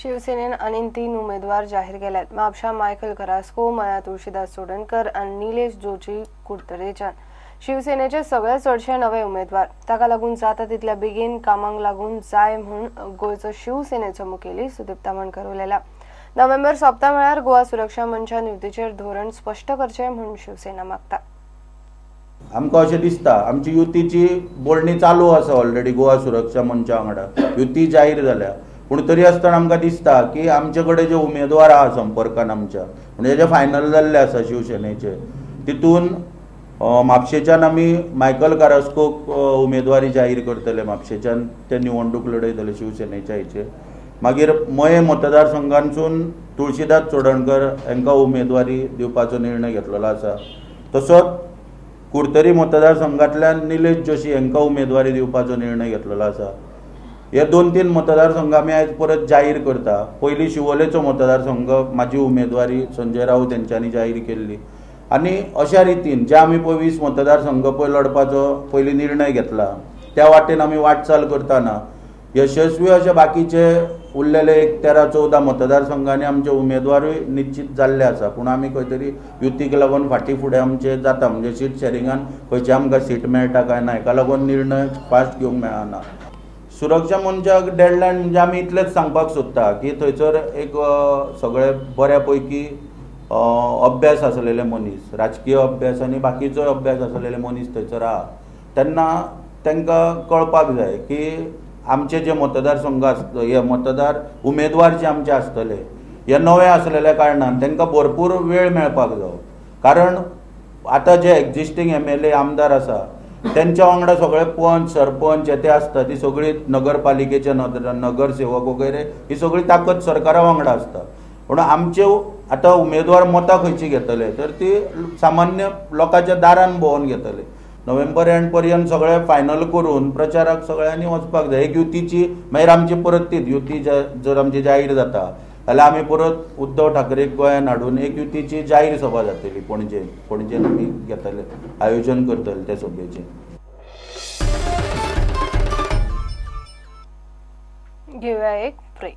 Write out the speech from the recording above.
शिवसेनेन आनी 3 उमेदवार जाहीर केल्यात. म्हापशा मायकल करास्को, माया तुळशीदास चोडणकर आनी निलेश जोशी कुडतरेच्यान शिवसेनेचे सगळे चडशे नवे उमेदवार. ताका लागून जाता तितल्या बेगीन कामांक लागून जाय म्हूण गोंयचो शिवसेनेचो मुखेली सुदीप तामणकर उलयला. नोव्हेंबर सोंपता म्हळ्यार गोवा सुरक्षा मंचान युतीचेर धोरण स्पश्ट करचें म्हूण शिवसेना मागता. आमकां अशें दिसता आमची युतीची बोलणी चालू आसा ऑलरेडी गोवा सुरक्षा मंचा वांगडा युती जाहीर जाल्या, पूण तरी आसतना आमकां दिसता की आमचे कडेन जे उमेदवार आहा संपर्कान आमच्या म्हणजे जे फायनल जाल्ले आसा शिवसेनेचे तितून म्हापशेच्यान आमी मायकल कारास्कोक उमेदवारी जाहीर करतले, म्हापशेच्यान ते निवडणूक लढयतले शिवसेनेच्या हेचेर. मागीर मये मतदारसंघांतसून तुळशीदास चोडणकर हांकां उमेदवारी दिवपाचो निर्णय घेतलेलो आसा. तसोच कुडतरी मतदारसंघांतल्यान निलेश जोशी हांकां उमेदवारी दिवपाचो निर्णय घेतलेलो आसा. हे 2-3 मतदारसंघ आमी आयज परत जाहीर करता. पयलीं शिवोलेचो मतदारसंघ म्हाजी उमेदवारी संजय राऊत हेंच्यांनी जाहीर केल्ली आनी अशा रितीन जे आमी पळय 20 मतदारसंघ पळय लढपाचो पयलीं निर्णय घेतला त्या वाटेन आमी वाटचाल करतना यशस्वी अशे बाकीचे उरलेले एक 13-14 मतदारसंघांनी आमचे उमेदवारूय निश्चित जाल्ले आसा. पूण आमी खंय तरी युतीक लागून फाटीं फुडें आमचे जाता, म्हणजे सीट शेरिंगान खंयचे आमकां सीट मेळटा काय ना हेका लागून निर्णय फास्ट घेवंक मेळना. सुरक्षा मंचाक डेडलायन म्हणजे आमी इतलेंच सांगपाक सोदता की थंयसर एक सगळे बऱ्या पैकी अभ्यास आसलेले मनीस, राजकीय अभ्यास आनी बाकीचो अभ्यास आसलेले मनीस थंयसर आहा, तेन्ना तांकां कळपाक जाय की आमचे जे मतदारसंघ आसता हे मतदार उमेदवार जे आमचे आसतले हे नवे आसलेल्या कारणान तांकां भरपूर वेळ मेळपाक जावो. कारण आतां जे एक्झिस्टींग MLA आमदार आसा तेंच्या वांगडा सगळे पंच सरपंच हे ते आसता, ती सगळी नगरपालिकेचे नगरसेवक वगैरे ही सगळी ताकद सरकारा वांगडा आसता. पूण आमचे आतां उमेदवार मतां खंयची घेतले तर ती सामान्य लोकांच्या दारान भोंवन घेतले. नोव्हेंबर एंड पर्यंत सगळे फायनल करून प्रचाराक सगळ्यांनी वचपाक जाय. एक युतीची मागीर आमची परत तीच युती जर आमची जाहीर जाता जाल्यार आमी परत उद्धव ठाकरेक गोंयान हाडून एक युतीची जाहीर सभा जातली पणजे, पणजेन आमी घेतले आयोजन करतले त्या सभेचें. घेऊया एक ब्रेक.